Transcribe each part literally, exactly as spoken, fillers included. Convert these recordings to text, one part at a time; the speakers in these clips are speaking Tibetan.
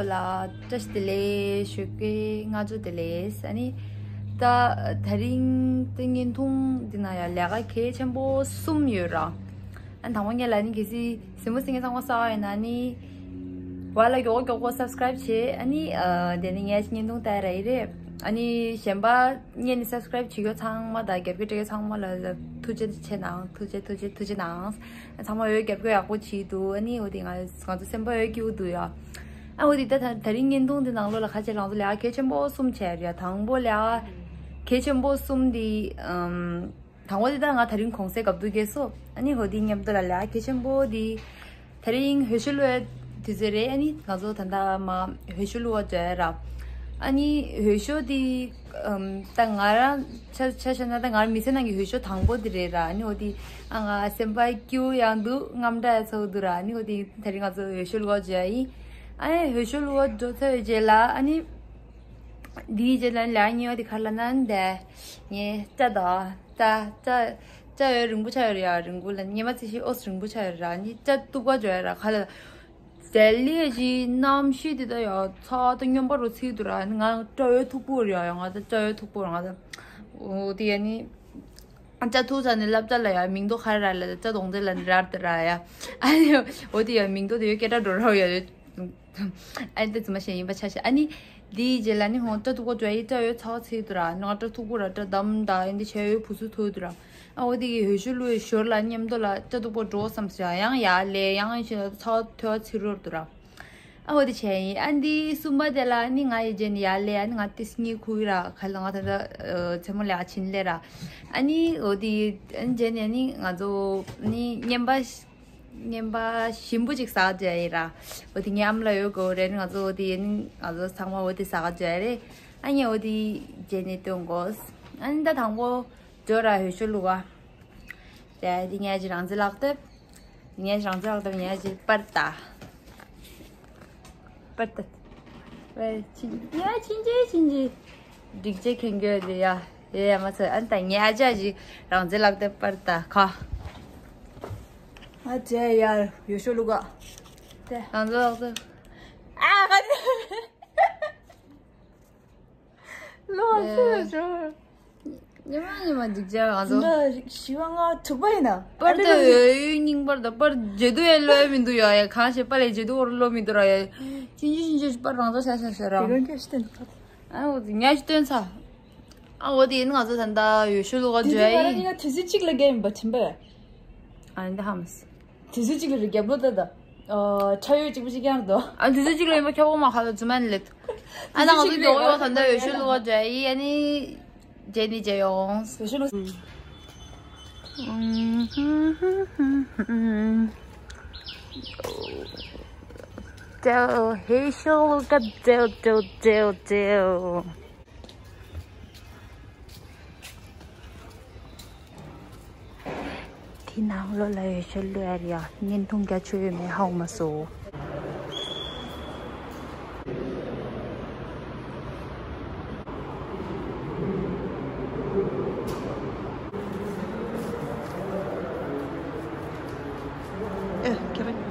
ལ་བཀྲ་ཤིས་བདེ་ལེགས་ཞུ་གི། སྔ་དྲོ་བདེ་ལེགས། ཨ་ནི་ད་དེ་རིང་དེ་བརྙན་ཐུང་འདི་ན་ཡང་ལས་ཀ་གལ་ཆེན་པོ་གསུམ་ཡོད་ར། ཨ་ནི་དང་པོ་ངས་ལ་ནི་གལ་སྲིད་གཟིགས་མོ་གཟིགས་མཁན་ཚང་མ་གསར་པ་ཡིན་ན་ནི་ཝ་ལ་མགྱོགས་པོ་མགྱོགས་པོ་སབ་སི་ཀ་རེབ་བྱེད། ཨ་ནི་ཨ་དེ་ནི་ངས་བརྙན་ཐུང་ལྟ་ཡ་ར་ཡི་རེད། ཨ་ནི་གཞན་པ་ངས་ནི་སབ་སི་ཀ་རེབ་བྱེད་རྒྱུ་ཚང་མ་དང་རྒྱབ་སྐྱོར་སྤྲད་རྒྱུ་ཚང་མ་ལ་ལ་ཐུགས་རྗེ་ཆེ་གནང་། ཐུགས་རྗེ་ཐུགས་རྗེ་ཐུགས་རྗེ་གནང་། ཚང་མ་འོས་རྒྱབ་སྐྱོར་ཡག་པོ་བྱེད་འདུག་ཨ་ནི་འོ་དེ་ང་ང་ཚོ་སེམས་པ་འོས་སྐྱིད་པོ་འདུག་ཡ། ཨ་འོ་དེ་ད་ད་དེ་རིང་བརྙན་ཐུང་འདི་ནང་ལོགས་ལ་ཁ་ཆེ་རང་ཚོ་ལས་ཀ་གལ་ཆེན་པོ་གསུམ་བྱས་རེད་ཡ། དང་པོ་ལས་ཀ་གལ་ཆེན་པོ་གསུམ་འདི་ཨམ། དང་པོ་དེ་ད་ང་དེ་རིང་གུང་སེང་སྐབས་དུས་སྐྱེས་སོ། ཨ་ནི་འོ་དེ་མཉམ་དུ་ལ་ལས་ཀ་གལ་ཆེན་པོ་འདི་དེ་རིང་འོས་ཤོག་བླུག་ཡ་དུས་ཚོད་རེད། ཨ་ནི་ང་ཚོ་ད་ལྟ་མ་འོས་ཤོག་བླུག་པ་འགྲོ་ཡ་ར། ཨ་ནི་འོས་ཤོག་འདི་ཨམ། ད་ང་རང་ཆ་ཆ་བཞག་ན་ད་ང་རང་མི་ཚེ་ནང་གི་འོས་ཤོག་དང་པོ་འདི་རེད་ར། ཨ་ནི་འོ་དེ་ཨ་ང་སེམས་པ་སྐྱིད་པོ་ཡང་འདུག་དངངས་སྐྲག་ཡང་ཚ་པོ་འདུག་ར། ཨ་ནི་འོ་དེ་དེ་རིང་ང་ཚོ་འོས་ཤོག་བླུག་པ་འགྲོ་ཡ་ཡིན། ཨ་ནི་འོས་ཤོག་བླུག་པ་འགྲོ་ཚར་བའི་རྗེས་ལ་ཨ་ནི་འདིའི་རྗེས་ལ་ལས་ཀ་གཉིས་པ་དེ་ག་རེ་ལབ་ན་འདི་ངས་སྐྲ་དང་སྐྲ་སྐྲ་སྐྲ་འོས་རིང་པོ་ཆགས་ཡོད་རེད་ཡ། རིང་པོ་ལ་སྔོན་མ་ཚེ་ཤི་ཨོ་སི་རིང་པོ་ཆགས་ཡོད་ར། ཨ་ནི་སྐྲ་གཏུབ་པ་འགྲོ་ཡ་ར། ག་ལ་དེ་ལས་ཀྱི་གནམ་གཤིས་དེ་ད་ཡ་ཚ་ད་སྨྱོན་པ་རུ་ཚིག་འདུག་ར། ང་སྐྲ་འོས་མཐུག་པོ་རེད་ཡ། ང་ད་སྐྲ་འོས་མཐུག་པོ་རེད། ང་ད་འོ་དེ་ཡ་ནི་སྐྲ་མཐུག་ཚ་ནི་སློབ་གྲྭ་ལ་ཡ་མིང་ཐོ་ག་རེ་ར་ལ་སྐྲ་གདོང་འདི་ལ་ནི་རར་དུ་ར་ཡ། ཨ་ནི་འོ་དེ་ཡ་མིང་ཐོ་དེ་ཡོད་སྐད་གྲགས་འགྲོ་ར་ཡ། ཨ་ནི་ད་ཙི་མ་ཤེས་ཡིན་པ་ཆ་ཤེས། ཨ་ནི་དེའི་རྗེས་ལ་ནི་ཧོང་སྐྲ་མཐུག་པོ་འགྲོ་ཡ་ཡི་སྐྲ་འོས་ཚ་ཚིག་འདུག་ར། ང་སྐྲ་མཐུག་པོ་ར་སྐྲ་དམ་ད་ཨ་ནི་བྱས་འོས་བུ་སུ་ཐོས་འདུག་ར། ཨ་འོ་དེ་གི་འོས་ཤོག་བླུག་ཡའི་ཞོར་ལ་མཉམ་དུ་ལ་སྐྲ་མཐུག་པོ་འགྲོ་བསམ་སོང་ཡ། ཡང་ཡར་ལས་ཡང་ཡང་ཞིག་ཚ་ཐོས་ཚིག་རོར་འདུག་ར། ཨ་འོ་དེ་བྱས་ཡིན། ཨ་འདི་གསུམ་པ་དེ་ལ་ནི་ང་ཡི་རྗེས་ནས་ཡར་ལས་ཨ་ནི་ང་ཏིས་གཉིད་ཁུག་ར། ག་ལ་ང་ད་ལྟ་མཚན་མོ་ལས་ཕྱིན་ལས་ར། ཨ་ནི་འོ་དེ་ཨ་ནི་རྗེས་ནས་ནི་ང་ཚོ་ནི་རྔན་པ་རྔན་པ་ཞིམ་པོ་ཅིག་ཟ་འདྲ་ཡིན་ར། འོ་དེ་ངའི་ཨ་མ་ལ་ཡོད་དགོས་རེད། ང་ཚོ་འོ་དེ་ནི་ང་ཚོ་ཚང་མ་འོ་དེ་ཟ་འདྲ་རེད། ཨ་ནི་འོ་དེ་རྗེས་ནས་སྟོན་དགོས། ཨ་ནི་ད་དང་པོ་འགྲོ་ར་འོས་ཤོག་བླུག་ག་དེ་དེ་ངས་ཅི་རང་ཚེ་ལག་དེབ། ངས་རང་ཚེ་ལག་དེབ་ངས་ཅི་པར་ལྟ། པར་ལྟ། ཝེ་ཕྱིན་ཡ་ཕྱིན་ཅི་ཕྱིན་ཅི། སྒྲིག་ཆས་གྱོན་གྱི་ཡོད་དེ་ཡ། ཡ་ཡ་མ་ཚོད། ཨ་ནི་ད་ངས་ཨ་ཅག་ཅི་རང་ཚེ་ལག་དེབ་པར་ལྟ་ཁ། ཨ་ཅེ་ཡར་འོས་ཤོག་བླུག་ག་དེ་རང་ཚེ་ལག་དེབ། ཨ་ག་ཚོད། ལོ་ཨ་ཤི་ལ་ཤོར། ཉི་མ་ཉི་མ་འཇིགས་བྱ་ང་ཚོ། འདི་ཞི་བ་ང་དྲུག་པ་ཡིན་ན། པར་ཨ་ལེ་དུ་ལོ་ཡོད་ཡོད་རྙིང་པར་དང་པར་བརྗེད་དུ་ཡ་ལོ་ཡ་མི་འདུག་ཡ། ཡ་གང་ཞིག་པར་ལས་བརྗེད་དུ་འོར་ལོ་མི་འདུག་ར་ཡ། ཅིན་ཅི་ཅིན་ཅི་པར་རང་ཚོ་ཤ་ཤ་ཤ་ར། དེ་གང་སྐད་ཤི་སྟོན་ཚ། ཨ་འོ་དེ་ཉ་ཤི་སྟོན་ཚ། ཨ་འོ་དེ་ཡིན་ང་ཚོ་ད་ལྟ་ཡོད་ཤོ་ལུ་ག་དེ་འཇོ་ཡ་དེ་ང་རང་ཡིན། གཉིས་ཀ་དུས་ཚོད་གཅིག་ལ་རྒྱབ་ཡིན་པ་དྲན་པས། ཨ་འདི་ཧམ། དུས་ཚོད་གཅིག་ལ་རྒྱབ་ལོ་ད་ད། ཨ་ཁྲ་ཡོད་གཅིག་པུ་གཅིག་རྐྱང་རེད་དོ། ཨ་དུས་ཚོད་གཅིག་ལ་ཡིན་པ་ཁྱོ་བོ་མ་ཁ་ལ་རྫུན་མ་ནི་ལེད། ཨ་ད་ང་ཚོ་མགྱོགས་ཡོད་ད་ད་ཡོད་ཤུལ་ལུ་བ་འདྲ་ཡི་ཨ་ནི། རྗེས་ནི་རྗེས་ཡོང་། ཡོད་ཤུལ་ལུ། ཏེའོ་ཧེ་ཤུལ་ལུ་ག་ཏེའོ་ཏེའོ་ཏེའོ་ཏེའོ། དེ་ནང་ལོགས་ལ་ཡོད་ཤོ་ལོས་ཡ་བརྙན་ཐུང་རྒྱ་ཆེ་ཡོད་མེད་ཧ་གོ་མ་སོང་། ཨེ་ཁྱེད་རང་།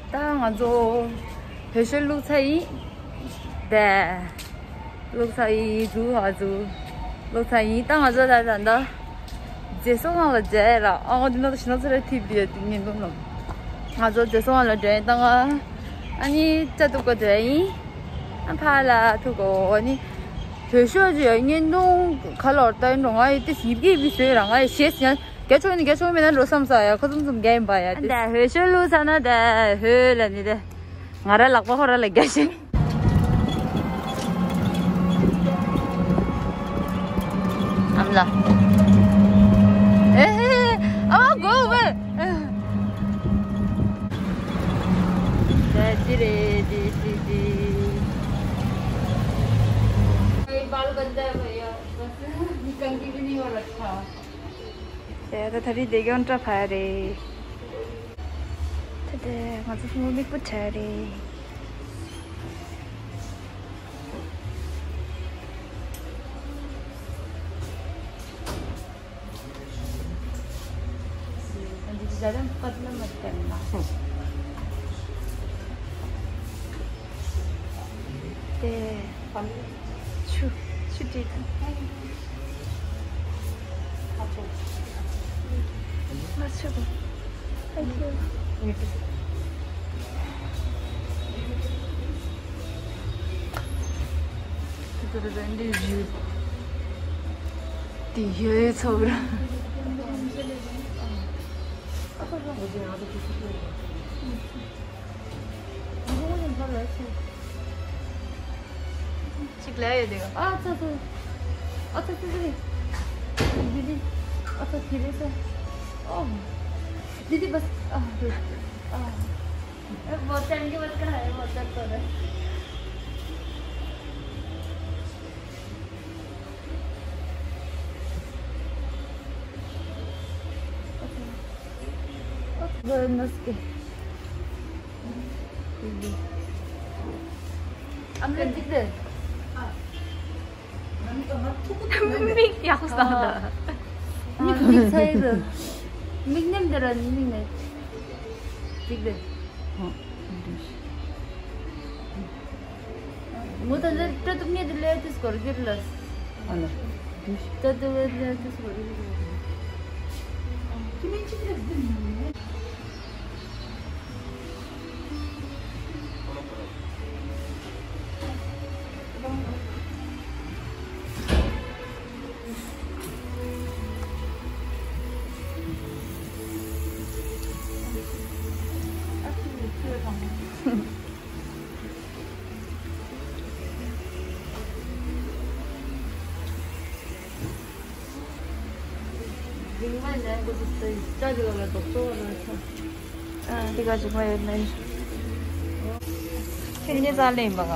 ད་ང་ཚོ་བོད་ཤོ་བླུགས་ཚར་ཡིན། དེ་བླུགས་ཚར་ཡིན་འདུག་ཨ་ཚུ། བླུགས་ཚར་ཡིན། ད་ང་ཚོ་ད་ད་ད་རྗེས་སོ་ཁང་ལ་མཇལ་ཡ་ར། ཨ་ང་འདི་ནང་དུ་ཞིང་ནགས་ཚོ་ར་ཐིབས་དུས་ཡ་དུས་ཉིན་དུ་ནོ། ང་ཚོ་རྗེས་སོ་ཁང་ལ་འགྲོ་ཡིན། ད་ང་ཨ་ནི་ཅ་ཐུག་ག་འགྲོ་ཡིན། ཨ་ཕ་ལ་ཐུག་གོ་ཨ་ནི། བོད་ཤོ་ཅི་ཡ་བརྙན་ཐུང་ག་ལོར་ལྟ་ཡིན་འགྲོ། ང་ཡི་ཏི་ཡིབ་ཀི་ཡིབ་ཀི་བཟོས་ར། ང་ཡི་ཤེས་ཡང་རྒྱ་ཆོག་ནི་རྒྱ་ཆོག་མེད་ན་འགྲོ་བསམ་ས་ཡ་ཁ་ཙུམ་ཙུམ་རྒྱ་ཡིན་པ་ཡ། ཨ་ད་བོད་ཤོ་བླུགས་ཚར་ན་ད་བོད་ལ་ནི་ད་ང་ར་ལག་པ་ཁོ་ར་ལ་རྒྱ་ཤེས། ཨམ་ལ། ཨེ་ཨ་མ་གོ་བེ། ད་ཅི་རེད་ཅི་ཅི་ཅི། ये बाल गंदा है भैया, बस। དེ་ད་ད་རེས་བདེ་སྐྱོང་འདྲ་ཕ་རེད། ད་དེ་ང་ཚོ་ཧུ་མིག་པོ་ཆ་རེད། དེ་ཆུ་ཆུ་དྲིས་དང་། ང་ཆུ་དང་། Thank you. དེ་ཡོད་ཚོགས་ར། གཅིག་ལས་ཡོད་དེ་ག་ཨ་ཙི་ཙི། ཨ་ཙི་ཙི་ཙི། དེ་དེ། ཨ་ཙི་དེ་རེད་ཙི། ཨོ། དེ་དེ་བས། ཨ། ཨ། ཨེ་བོ་ཅན་གྱི་བས་ཀ་ཧ་ཡ་བོ་ཅན་ཏོ་རེད། ཨ་ཙི། ཨ་ཙི་ཙི། ཨ་མ་ལ་འགྲིག་འདུག་མིག་ཡག་པོ་བསམ་ད། མིག་འགྲིག་ཚར་ཡོད་འདུག་མིག་ནེམ་འདི་ར་མིག་ནེམ། འགྲིག་འདུག་ངོ་ད་ལེ་སྤྲོད་ཐུབ་ངེས་དེ་ལས་དུས་སྐོར་གྱུར་ལ། ཨ་ལ། སྤྲོད་ཐུབ་ངེས་དེ་ལས་དུས་སྐོར་གྱུར་ལ། རིང་མ་ནས་འགོ་ཚུགས་ཏེ་ཅ་ལི་བ་ལ་རྡོག་རྡོག་ར་ཆ། ཨ། འདི་ག་ཅིག་མ་ཡོད་མེད། ཁྱེད་ཉེ་ཙང་ལེན་པ་ག་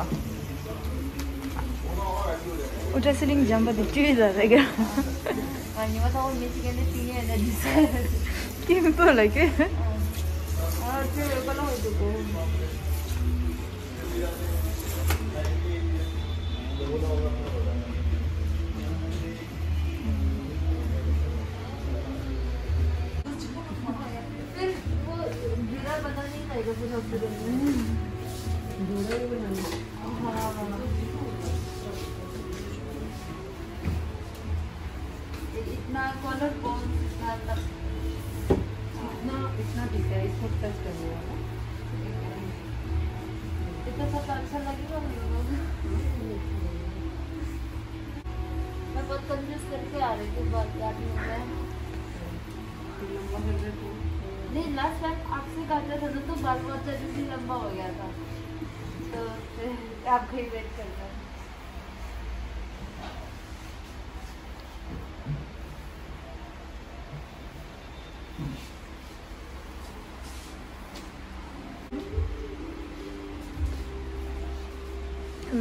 ཨུ་ཏྲ་སི་ལིང་འཇམ་པ་དེ་བཀྲུས་ལ་རེ་ག་ང་ཉི་མ་ཐོག་མི་ཅིག་ག་ནས་ཏིང་ངེ་ན་འདི་ས། ཀིང་ཏོ་ལ་ཀེ་ཨ་ཁྱོད་ཡོད་པ་ལ་ཧོད་དུ་གོ फिर वो जूड़ा बनाने का एक कुछ हॉस्पिटल में। जूड़ा ही बनाना। हाँ। इतना कॉलर बोन इतना तक। इतना, इतना ठीक है, इसको टच करने वाला। इतना सा तो अच्छा लगेगा मेरे को। मैं बहुत कंफ्यूज करके आ रही थी बाल काटने में। नहीं, लास्ट टाइम आपसे काटा था ना, तो बाल बहुत जल्दी लंबा हो गया था, तो फिर आपका ही वेट करना।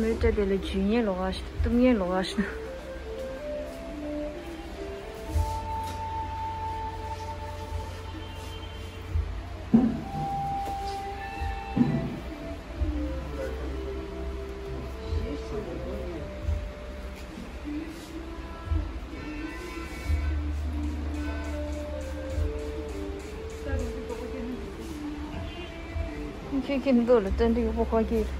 མོའི་སྐྲ་དེ་ལ་འཇུ་ཉེན་ལོག་ག་ཞིག་གཏུབ་ཉེན་ལོག་ག་ཞིག་ཁྱེད་ཀྱི་མདོག་ལ་ཏན་ཏིག་པོ་ཁ་གྱེས།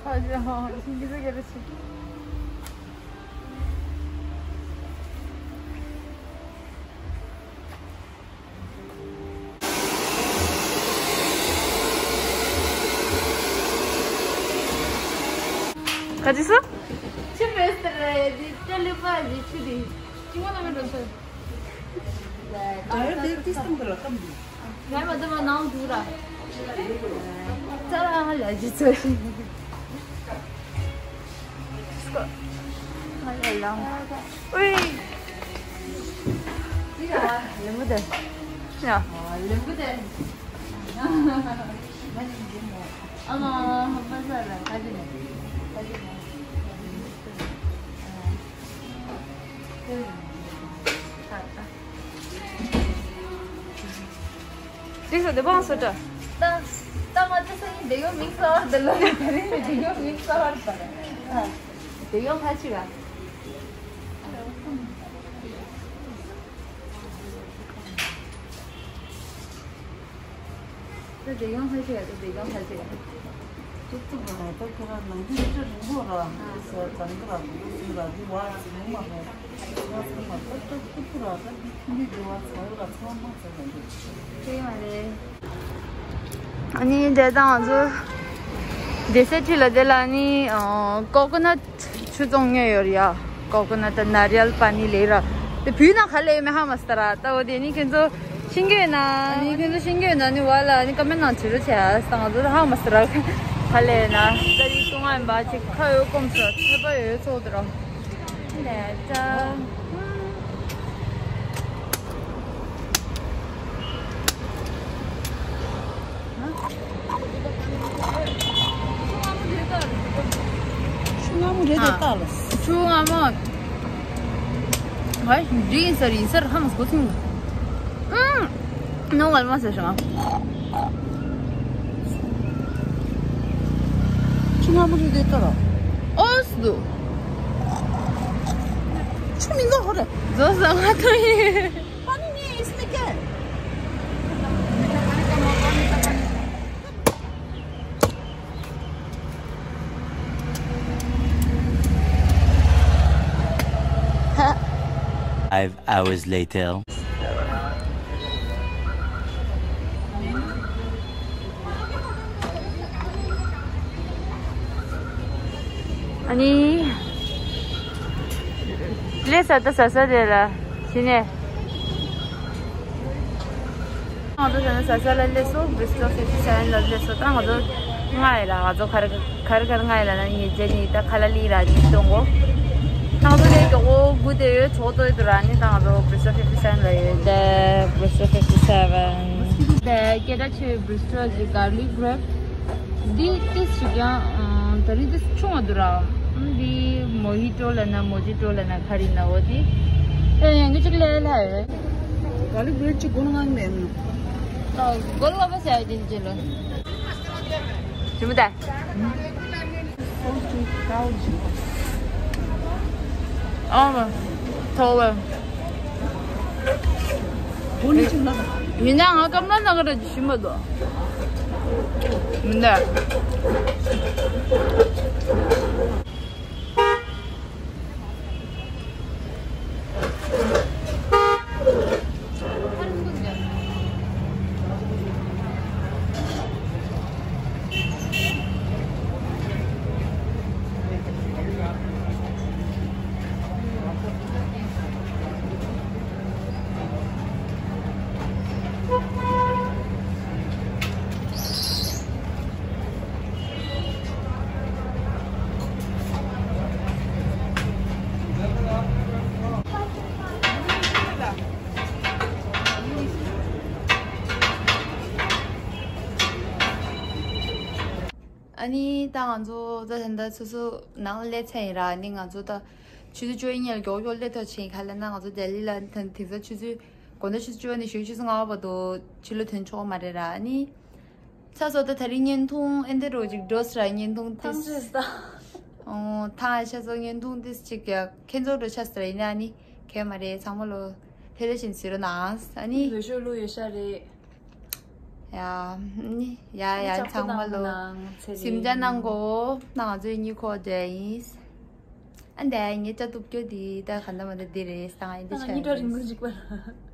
ཁ་ཅིག་ཧང་ཧང་ཞིག་གི་ཟེར་གི་རེད་ཟེར། ག་ཅི་སོ། ཆུ་མེད་ཟེར་རེད། འདི་ཏྲ་ལི་པ་འདི་ཆུ་འདི་ཅི་མ་ན་མེད་འགྲོ་ཟེར། ད་ཡོད་དེ་ཏི་སྟོང་དུ་ལ་ཀམ་འདི། ང་མ་དུ་མ་ནང་འདུག་ར། ཙ་ར་ཧ་ལ་ཇི་ཚོ་ཞིག་སྐོ། ང་ཡ་ལང་། ཨུའི། ལེམ་བུ་དེ། ཡ། ལེམ་བུ་དེ། ཨ་མ་ཧམ་པ་ས་ལ་ཁ་ཅིག་ནས། ཁ་ཅིག་ནས། ཁ་ཁ། འགྲིག་སོང་། དེ་བང་སོ་འདྲ། ད་ད་ང་ཚོ་སང་ཉིན་དེ་ཡོང་མིང་གསར་བ་དེ་ལོ་ཡོད་རིང་ནས་དེ་ཡོང་མིང་གསར་བ་དེ་ལ། དེ་ཡོང་ཁ་ཆེ་བ། ད་དེ་ཡོང་ཁ་ཆེ་བ། ད་དེ་ཡོང་ཁ་ཆེ་བ། ཏུག་ཏུག་ར། ད་ཁྱོད་རང་ནང་དུ་ཅི་རིང་པོ་ར། ཟ་ཙང་གི་ར། ཏུག་ཏུག་ར། དེ་བ་ཚིག་མ་ར། ང་ཚང་མ་ཏག་ཏག་ཏུག་ཏུག་ར། ད་འདི་ཁྱིམ་མི་འདི་བ་ཚ་ཡོད་ར། ཚང་མ་ཚ་ཡོད་ར། དེ་མ་རེད། ཨ་ནི་དེ་དང་ང་ཚོ་སྡེ་སྲིད་ཁྲི་ལ་དེ་ལ་ནི་ཀོ་ཀོ་ནཊ་ཆུ་བཙོང་ཉོས་ཡོད་ར་ཡ། ཀོ་ཀོ་ནཊ་དང་ནཱ་རི་ཡལ་པ་ནི་ལེ་ར། དེ་བུད་ན་ག་ལེ་མེ་ཧ་མ་སྟ་ར། ད་འོ་དེ་ནི་ཁྱེད་ཚོ་ཤིང་གི་ན། ཨ་ནི་ཁྱེད་ཚོ་ཤིང་གི་ན་ནི་བ་ལ་ནི་ཀ་མེན་ནང་བྲིས་རོགས་བྱས། ཨ་སང་ང་ཚོ་ཧ་མ་སྟ་ར། ག་ལེ་ན་ད་རི་ཏུང་ཨན་པ་ཅིག་ཁ་ཡོད་སྐོམ་སོ་ཚེ་པ་ཡོད་ཚོགས་དུ་ར། ལས་ཀ་ཆུ་མངར་མོ་རེད་དེ། ཨ། ལྟ་ལ། ཆུ་མངར་མོ། ཧའི། འདི་ཡིན་ས་རེད། ཡིན་ས་རེད། ཧ་མ་གོ་ཚིང་། ཨང་། ནོ་ངལ་མ་ཟེར་ཤོང་། ཆུ་མངར་མོ་རེད་དེ། ལྟ་ལ། ཨོ་སི་དུ། ཆུ་མི་འདུག་ཧོ་རེ། ཛོ་ས་ང་ཐོ་ཡི། पानी नहीं है इसमें, क्या है? Five hours later. ཨ་ནི། ལས་ས་ད་ས་ས་དེ་ལ་ཕྱིན་ནས། ང་ཚོ་ས་ས་ལ་སླེབས་སོང་། བྷི་སི་ཊལ་ཕིཕ་ཊི་སེ་ཝེན་ལ་སླེབས་སོང་། ད་ང་ཚོ་ལྔ་ཡི་ལ། ང་ཚོ་ག་རེ་ག་རེ་ག་རེ་ལྔ་ཡི་ལ་ན། ཉེ་ཆར་ནི་ད་ཁ་ལ་ལི་ར་ནི་གཏོང་གོ། ད་ང་ཚོ་ལས་མགྱོགས་པོ་སྒུག་བསྡད་ཡོད། ཚོགས་གཙོ་ཡོད་དུ་ར་ནི། ད་ང་ཚོ་བྷི་སི་ཊལ་ཕིཕ་ཊི་སེ་ཝེན་ལ་ཡོད། ད་བྷི་སི་ཊལ་ཕིཕ་ཊི་སེ་ཝེན། ད་སྐད་གྲགས་ཆེ་བའི་བྷི་སི་ཊལ་གྱི་གར་ལིག་བྷི་རེཌ། འདི་ཏིས་ཞིག་ཀྱང་ཨང་། ད་རིང་ཏིས་ཆུང་བ་འདུག་ར། འདི་མོ་ཧི་ཊོ་ལ་ན་མོ་ཇི་ཊོ་ལ་ན་ག་རེ་ན་འོ་དེ། ཨེ་ཡང་གི་ཅིག་ལས་ལ་ཡོད། ག་ལི་བེ་ཅི་གོ་ནང་མེད་ནོ། ཨ་གོ་ལ་བ་ཟེར་ཡ་དེ་ཅི་ལ། ཞི་མོ་ད། ཨ་མ་ཐོ་བ། མི་ན་ང་ཀམ་ལ་ན་ག་ར་ཞི་མ་དོ། མི་ན། ཨ་ནི་ད་ང་ཚོ་ད་ད་ལྟ་སོ་སོ་ནང་ལ་སླེབས་ཚར་ཡིན་ར། ཨ་ནི་ང་ཚོ་ད་ཆུ་ཚོད་བཅོ་ཡི་ཉལ་མགྱོགས་མགྱོགས་སླེབས་ཐུབ་ཕྱིན། ག་ལ་ན་ང་ཚོ་ལྡི་ལི་ལ་ད་དེང་སང་ཆུ་ཚོད་དགོང་དྲོ་ཆུ་ཚོད་བཅོ་ནས་གཞོན་ཆུ་ཚོད་ལྔ་པ་བར་དུ་ཕྱི་ལོགས་ཐོན་ཆོག་མ་རེད་ར། ཨ་ནི་ཚ་སོ་ད་ད་རིང་བརྙན་ཐུང་ཨེ་འདི་རོ་ཅིག་འགྲོ་སི་ར། བརྙན་ཐུང་ཏིས། ཐང་ཆད་ད། ཨོ་ཐང་ཆད་སོ། བརྙན་ཐུང་ཏིས་ཅིག་ཡ་ཁྱེད་ཚོ་འགྲོ་ཆ་སི་ར། ཡིན་ན་ཨ་ནི་གལ་མ་རེད། ཚང་མ་ལོ་ཐེ་ལེ་བཞིན་གཟིགས་རོགས་གནང་། ཨ་ནི་ལོ་ཤོ་ལོ་ཡོད་ཤ་རེད། ཡ་ནི་ཡ་ཡ་ཚང་མ་ལོ་སིམ་འཇའ་གནང་གོ། ང་ཚོའི་གཉིད་ཁུག་བསྡད་ཡིན། ཨ་འདས་ངའི་སྐྲ་གཏུབ་རྒྱུ་དེ་ད་ག་འདྲ་མ་འདྲ་འདི་རེད་ཟེར། ཨེ་འདི་ཆགས་ཡིན།